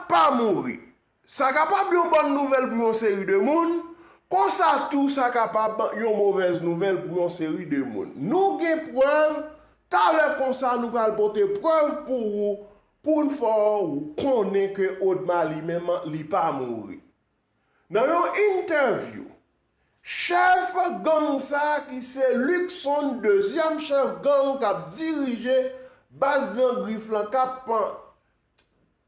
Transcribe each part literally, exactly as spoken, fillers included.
pa mouri. Sa kapab yon bòn nouvèl pou yon seri de moun, konsa tou sa kapab yon movèz nouvèl pou yon seri de moun. Nou gen prèv, talè konsa nou pral pote prèv pou ou, pou n fè w konnen ke Odma li menm li pa mouri. Nan yon entèvyou, chèf gang sa ki se Luckson, dezyèm chèf gang k ap dirije baz Gran Grif lan, k ap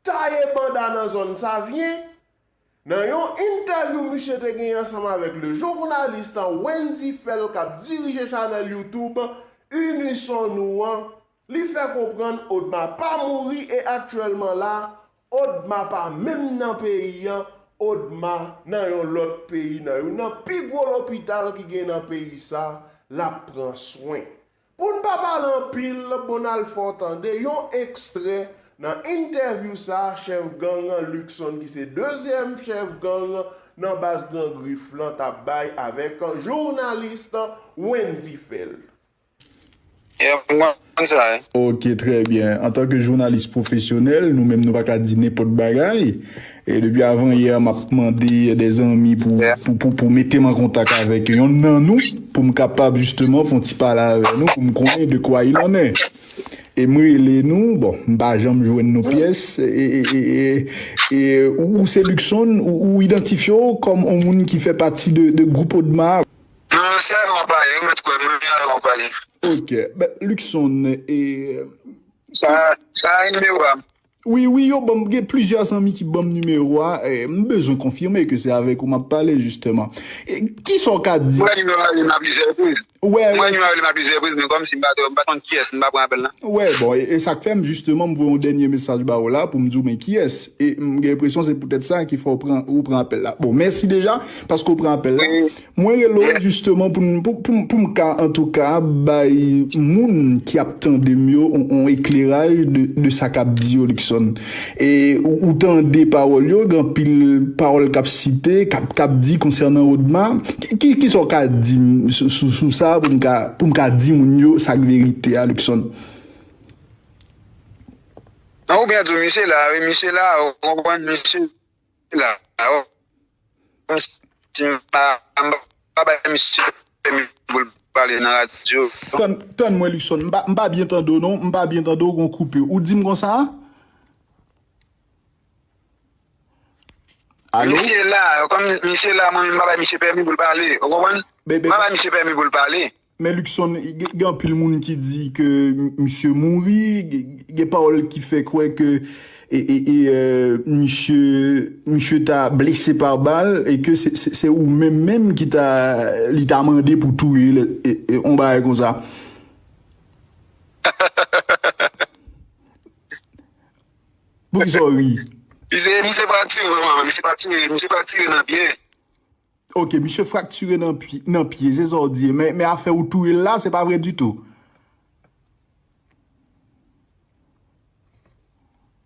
taye banda nan zòn Savyen, nan yon entèvyou misye te genyen ansanm avèk le journaliste Wendy Fèl k ap dirije chanèl YouTube Unison Nou an, li fè konprann Odma pa mouri e aktyèlman la, Odma pa menm nan peyi an, Odma nan yon lòt peyi, nan youn nan pi gwo lopital ki gen nan peyi sa, l ap pran swen. Pou n pa pale anpil, bon n al fè w tande yon ekstrè nan entèvyou sa chèf gang Luckson ki se dezyèm chèf gang nan baz Gran Grif lan t ap bay avèk jounalis Wendy Fèl. Yeah, m konn sa wi. Ok, trè byen. Antanke jounalis pwofesyonèl, nou menm nou pa ka di nenpòt bagay. E depi avan yè, m ap mande de zanmi pou, pou, pou, pou mete m an kontak avèk yonn nan nou, pou m kapab jisteman fè yon ti pale avè nou, pou m konnen de quoi il en est. E m rele nou, bon, m pa janm jwenn nou pyès, e, e, e, e, e ou, ou se Luckson, ou, ou idantifye w kòm yon moun ki fè pati de, de gwoup Odma a? Non, se avè w m ap pale, ou mèt kwè m, men avè w m ap pale. Ok, ben, Luckson, e, Sa, sa a nimewo a. Wi, wi, yo ban m, gen plizyè zanmi ki ban m nimewo a. E, m bezwen konfime ke se avèk ou m ap pale, jisteman. E, kisa w ka di? M wè nimewo a rele m a plizyè repriz. Wè, m wè nimewo a rele m a plizyè repriz, men kòmsi m pa t, m pa t konn kiyès m ta pran apèl la. Wè, bon, e, e sa k fè m, jisteman, m voye yon dènye mesaj ba ou la pou m di w men kiyès. E m gen enpresyon se poutèt sa ki fè w pran, ou pran apèl la. Bon, mèsi deja paske w pran apèl la. Wi. Mwen rele w jisteman pou m, pou, pou, pou m ka, antouka, bay moun ki ap tande m yo on, on ekleraj de, de sa k ap di yo, Luckson. E ou, ou tande pawòl yo, gen anpil pawòl k ap site, k ap, k ap di konsènan Odma. Ki, ki, kisa w ka di m sou, sou, sou sa pou m ka, pou m ka di moun yo sa k verite a, Luckson? Non, ou byen di w, misye la, wi, misye la, ou konprann, misye la. Si m pa, m pa bay misye pèmi pou l pale nan radyo. Tann, tann mwen, Luckson, m pa, m pa byen tande w, non, m pa byen tande w, gen yon koupe. Ou di m konsa? Alo? Misye la, kòm misye la, mwen menm m pa bay misye pèmi pou l pale. Ou konprann? M pa bay misye pèmi pou l pale. Men Luckson, gen anpil moun ki di ke misye mouri, gen pawòl ki fè kwè ke e, e, e, misye, misye ta blese pa bal e ke se, se, se ou menm menm ki ta, li ta mande pou touye l, e, e, on bagay konsa. Poukisa w ri? Misye, misye pa tire, misye pa tire, misye pa tire nan pye. Ok, misye fraktire nan pye, nan pye, se sa w di. Men, men afè ou touye l la, se pa vre ditou.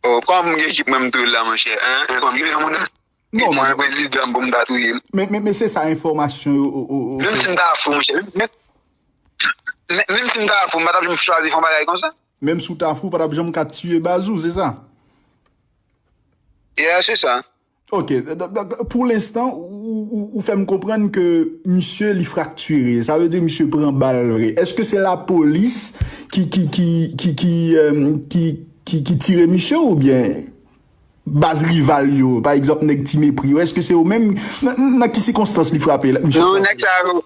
Oh, kòman m gen ekip mwen m touye l la, monchè? Hein? Hein, kòman m gen yon moun nan? Non, mwen prezidan pou m ta touye l. Men, men, men se sa enfòmasyon yo. Menm si m ta fou, monchè. Men, men, menm si m ta fou, m pa t ap janm chwazi fè yon bagay konsa. Menm si w ta fou, w pa t ap janm ka tiye baz ou, se sa? Yeah, se sa. Ok, donk, donk, pou lenstan, ou, ou, ou fè m konprann ke misye li fraktire, sa vle di misye pran bal vre. Èske se lapolis ki, ki, ki, ki, ki, euh, ki, ki, ki tire misye oubyen baz rival yo, pa egzanp nèg Ti Mepri yo, èske se yo menm, nan, nan ki sikonstans li frape misye frape? Non, nèg sa yo,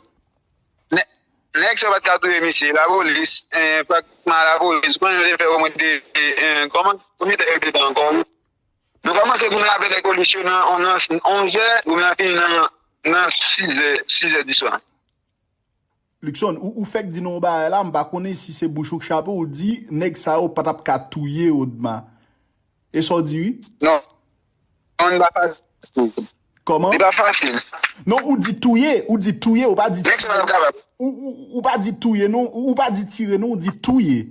Nèg sa yo pa t ka touye misye. Lapolis, eh, pratman lapolis, ou konnen yo te fè omwen de, eh, kòman? Konbyen tan yo te tan ankò? Nou kòmanse pou n raple nèg polis yo nan, nan onzè, pou n fini nan, nan sizè, sizè di swa. Luckson, ou, ou fèk di nou yon bagay la, m pa konnen si se bouch ou k chape, ou di nèg sa yo pa t ap ka touye Odma. E sa w di wi? Non. Non, li pa fasil. Kòman? Li pa fasil. Non, ou di touye, ou di touye, ou pa di tire. Nèg sa yo kapab. Ou, ou, ou pa di touye non, ou, ou pa di tire non, ou di touye.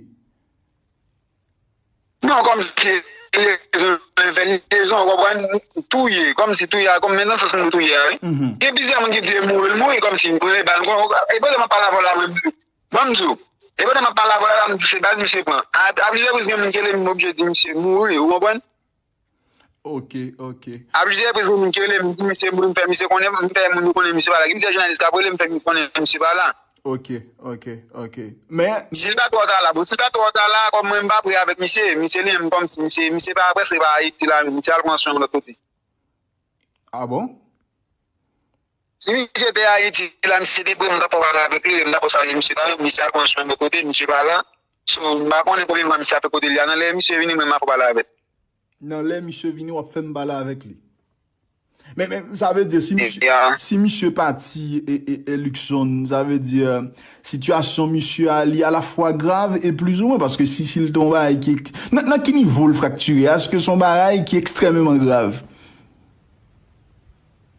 Non, kòmsi li lezon, li lezon, ou konprann? Touye, kòmsi touye a, kòm men nan sans nou touye a, wi. Gen plizyè moun ki di e mouri, l mouri, kòmsi m pran bal, e pandan m ap pale avè w la, mwen, Ban m di w, e pandan m ap pale avè w la, m di se bal misye pran. A, a plizyè repriz, gen moun ki rele m, m oblije di misye mouri, ou konprann? Ok, ok. A plizyè repriz, moun ki rele m, m di misye, moun m fè misye konnen, m fè moun yo konnen misye pa la. Gen plizyè jounalis k ap rele m, fè m konnen misye pa la. Ok, ok, ok. Men, si l pa twò ta la, bon, si l pa twò ta la, kòm mwen m pa prè avèk misye, misye li menm kòmsi misye, misye pa prèske pa Ayiti la, misye al pran swen lòt kote. Ah bon? Si misye te Ayiti la, misye te prè, m ta pral pale avèk li, m ta pral salye misye kanmenm, misye al pran swen lòt kote, misye pa la. So, m pa konnen konbyen mwa misye ap fè kote li a, nan lè misye vini, mwen m ap pale avè l. Nan lè misye vini, w ap fè m pale avèk li. Men, men, sa vle di, si misye, si misye pati, e, e, e Luckson, sa vle di, sitiyasyon misye a, li alafwa grav e plizoumwen, paske si, si l te yon bagay ki, nan, nan ki nivo l fraktire? Èske se yon bagay ki ekstrèmeman grav?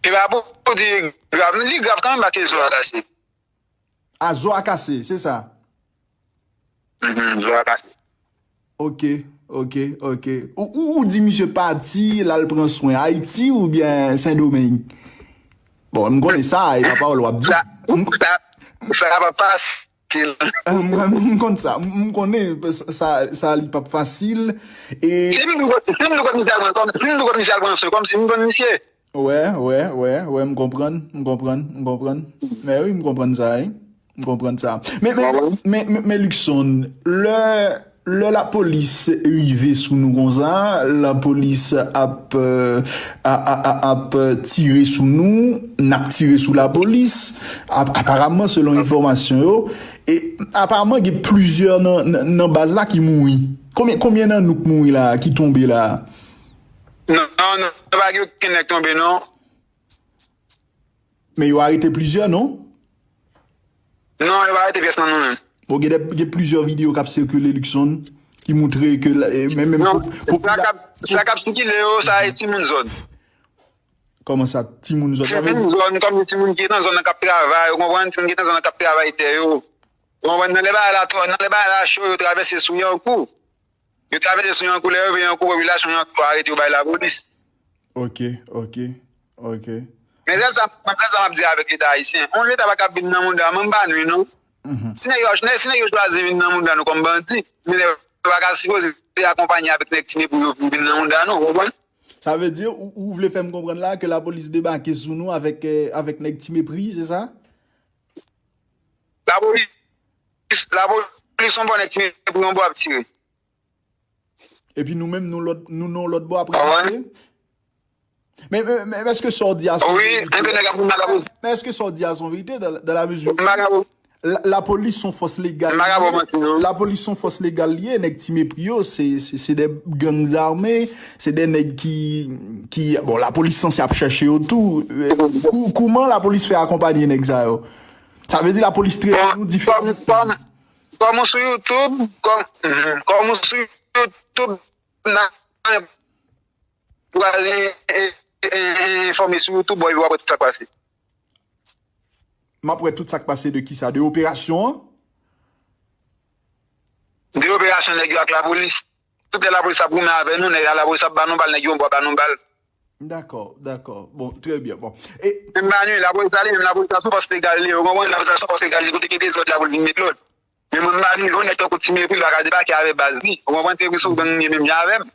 E pa pou di grav, li grav kanmenm paske zo a kase. A, zo a kase, se sa? Mhm, zo a kase. Ok, ok, ok. Ou, ou, ou di misye pati, l al pran swen Ayiti oubyen Sendomeng? Bon, m konnen sa, e pa pawòl w ap di. Sa, sa, sa pa fasil. M, m, m konn sa, m, m konnen sa, sa, sa li p ap fasil. E si m di w kot, si m di w kot misye al pran, kòm, si m di w kot misye al pran swen, kòmsi m konn misye. Wè, wè, wè, wè, m konprann, m konprann, m konprann. Men wi, m konprann sa, wi. M konprann sa. Men, men, men, men, men Luckson, lè, lè lapolis rive sou nou konsa, lapolis ap, euh, a, a, a, ap tire sou nou, n ap tire sou lapolis, ap, aparaman, selon enfòmasyon yo, e aparaman, gen plizyè nan, nan, nan baz la ki mouri. Konbyen, konbyen nan nou k mouri la, ki tonbe la? Non, non, non, pa gen okenn nèg tonbe, non. Men yo arete plizyè, non? Non, yo pa arete pyès nan nou menm. Bon, gen de, gen plizyè videyo k ap sikile, Luckson, ki montre ke la, e, men, menm non, po-, sa k ap, sa k ap sikile yo, sa e timoun zòn. Kòman sa, timoun zòn? Timoun zòn, kòm timoun ki nan zòn nan k ap travay, ou konprann? Timoun ki nan zòn nan k ap travay tè yo. Ou konprann? Nan lè bagay la twò, nan lè bagay la cho, yo travèse sou Yankou. Yo travèse sou Yankou, lè yo rive Yankou, popilasyon Yankou arete yo bay lapolis. Ok, ok, ok. Men sèl sa, men sèl sa m ap di avèk Leta ayisyen. Yon Leta pa ka vin nan mouda, mwen m pa nwi, non. Si nèg yo, si nèg yo chwazi vin nan mouda nou kòm bandi, men yo pa ka sipoze akonpanye avèk nèg Ti Mepri yo pou vin nan mouda nou, ou konprann? Sa vle di, ou, ou vle fè m konprann la ke lapolis debake sou nou avèk, eh, avèk nèg Ti Mepri, se sa? Lapolis, lapolis yon bò, nèg Ti Mepri yon bò ap tire. Epi nou menm, nou lòt, nou nan lòt bò ap remonte. Men, men, men, men èske sa w di a se yon verite? Wi, enpe nèg ap vin nan lapolis. Men èske sa w di a se yon verite dans, dans la mesure où la, lapolis se yon fòs legal li ye. Lapolis se yon fòs legal li ye, nèg Ti Mepri yo, se, se, se de gang zame, se de nèg ki, ki, bon, lapolis sanse ap chèche yo tou. Kou-, kouman lapolis fè akonpanye nèg sa yo? Sa vle di lapolis trete nou diferan. Kòm, kòm, kòm ou sou YouTube, kòm, kòm ou sou YouTube, nan pral en-, en-, en-, enfòme sou YouTube, bon, epi w ap wè tout sa k pase. M ap wè tout sa k pase de kisa? De operasyon an? De operasyon nèg yo ak lapolis. Tout lè lapolis ap goumen avè nou, nèg lapolis ap ba nou bal, nèg yo anba ba nou bal. Dakò, dakò. Bon, trè byen. Bon. E men m pa nwi, lapolis la li menm, lapolis la se yon fòs legal li ye, ou konprann? Lapolis la se yon fòs legal li, kote gen dezòd la pou l vin met lòd. Men mwen m pa nwi, yon nèg tankou Ti Mepri, li pa ka debake avè baz li. Ou konprann? Ti Mepri se yon gang li ye menm jan avè m.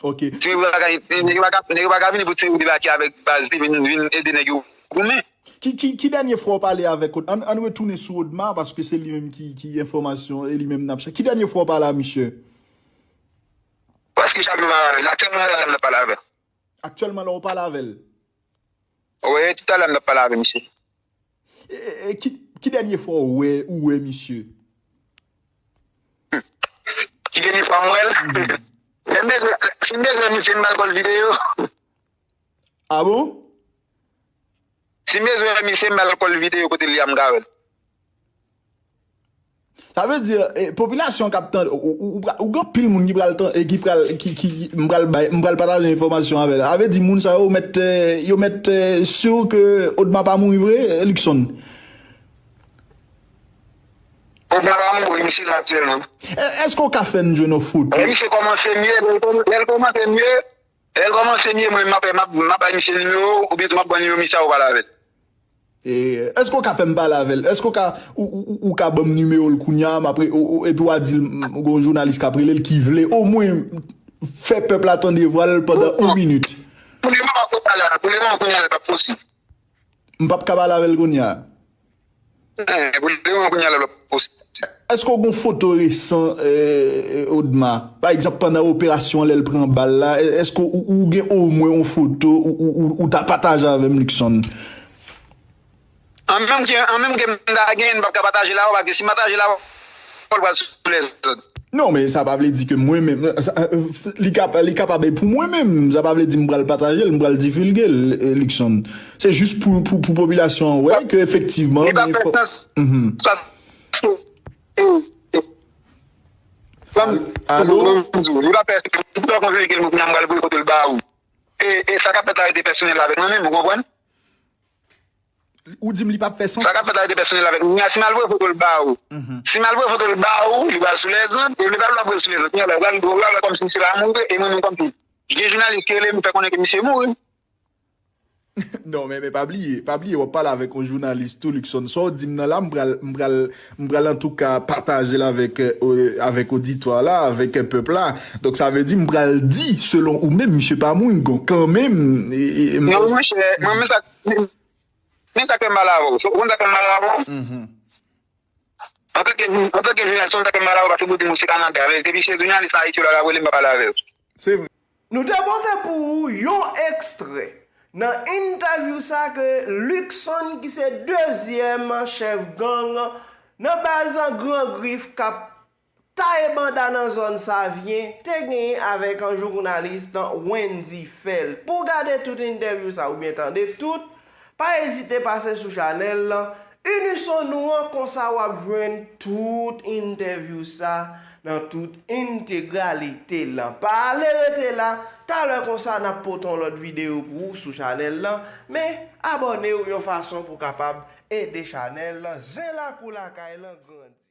Ok. Ti Mepri pa ka, nèg yo pa ka, nèg yo pa ka vini pou Ti Mepri debake avèk baz li, vin, vin ede nèg yo goumen. Ki, ki, ki dènye fwa w pale avèk Od-, ann, ann retounen sou Odma, paske se li menm ki, ki enfòmasyon, e li menm n ap chèche. Ki dènye fwa w pale a misye? Paske chak jou m ap pale avè l, aktyèlman la, m ap pale avè l. Aktyèlman la, w pale avè l? Wi, toutalè m t ap pale avè misye. E, e, e ki, ki dènye fwa ou wè, ou wè misye? Ki dènye fwa m wè l? Si m bezwen, si m bezwen misye, m ba l kòl videyo. Ah bon? Si m bezwen wè misye, m ba l kòl videyo kote l ye a, m ka wè l. Sa vle di, eh, popilasyon k ap tande, ou, ou, ou, ou gen anpil moun ki pral tan-, eh, ki pral, ki, ki, ki, m pral bay, m pral pataje enfòmasyon avè l. Sa vle di, moun sa yo mèt, eh, yo mèt, eh, si ke Odma pa mouri vre, eh, Luckson? Odma pa mouri, misye la aktyèlman. Eh, èske w ka fè n jwenn yon foto? Lè misye kòmanse mye, lè l kòm-, lè l kòmanse mye, lè l kòmanse mye, mwen, m ap, m ap, m ap bay misye nimewo, oubyen tou m ap pran nimewo misye a, ou pale avè l. E, èske w ka fè m pale avè l? Èske w ka, ou, ou, ou, ou ka ban m nimewo l kounye a, m ap re-, ou, ou, epi w a di l, m, gon jounalis k ap rele l ki vle omwen fè pèp la tande vwa l pandan yon minit. Pou lemoman kounye a la, pou lemoman kounye a la, l p ap posib. M p ap ka pale avè l kounye a. Eh, pou lemoman kounye a la, l p ap posib. Èske w gen yon foto resan, eh, Odma? Pa egzanp, pandan operasyon an, lè l pran bal la, èske ou, ou gen omwen yon foto ou, ou, ou, ou ta pataje avè m, Luckson? An menm ke, an menm ke m ta gen, m p ap ka pataje l avè w, paske si m pataje l avè w, l pral sou lèzòd. Non, men sa pa vle di ke mwen menm, sa, euh, li ka, li kapab e pou mwen menm, sa pa vle di m pral pataje l, m pral divulge l, eh, Luckson. Se jis pou, pou, pou popilasyon an wè ke efektivman Li pa fè sans. Sa, Alo? Li pa fè sans. Tout lè konfirme ke l mwen, m pral voye foto l ba ou. E, e sa k ap fèt la rete pèsonèl avèk mwen menm, ou konprann? Ou di m li p ap fè sans? Sa k ap fèt la rete pèsonèl avèk mwen. Si m al voye foto l ba ou, si m al voye foto l ba ou, li pral sou lèzòd, e li pral voye sou lèzòd. Kounye a la, ou pral, ou pral wè kòmsi misye pa mouri, e mwen menm kòmsi gen jounalis ki rele m fè konnen ke misye mouri. Non, men, men pa bliye, pa bliye, w ap pale avèk yon jounalis tou, Luckson. Sa w di m nan la, m pral, m pral, m pral antouka pataje l avèk, euh, avèk oditwa la, avèk, euh, pèp la. Donk, sa vle di, m pral di, selon ou menm, misye pa mouri, kanmenm. E, e, m Non, monchè, mwen, men sa, men sa k fè m mal avè w. Ou konn sa k fè m mal avè w? Antanke, antanke jounalis, sa k fè m mal avè w, paske ou di m ou se Kanada. Depi se jounalis Ayiti, ou la, la, rele m, pa pale avè w. Se vre. Nou te pote pou ou yon ekstrè nan entèvyou sa ke Luckson, ki se dezyèm chèf gang nan baz Gran Grif, k ap taye banda nan zòn Savyen, te genyen avèk an jounalis Wendy Phèl. Pou gade tout entèvyou sa oubyen tande tout, pa ezite pase sou chanèl lan Unison nou an, konsa w ap jwenn tout entèvyou sa nan tout entegralite lan. Pa ale rete la, talè konsa n ap pote yon lòt videyo pou ou sou chanèl lan, men abòne w yon fason pou w kapab ede chanèl lan, zen lakou lakay lan, grandi.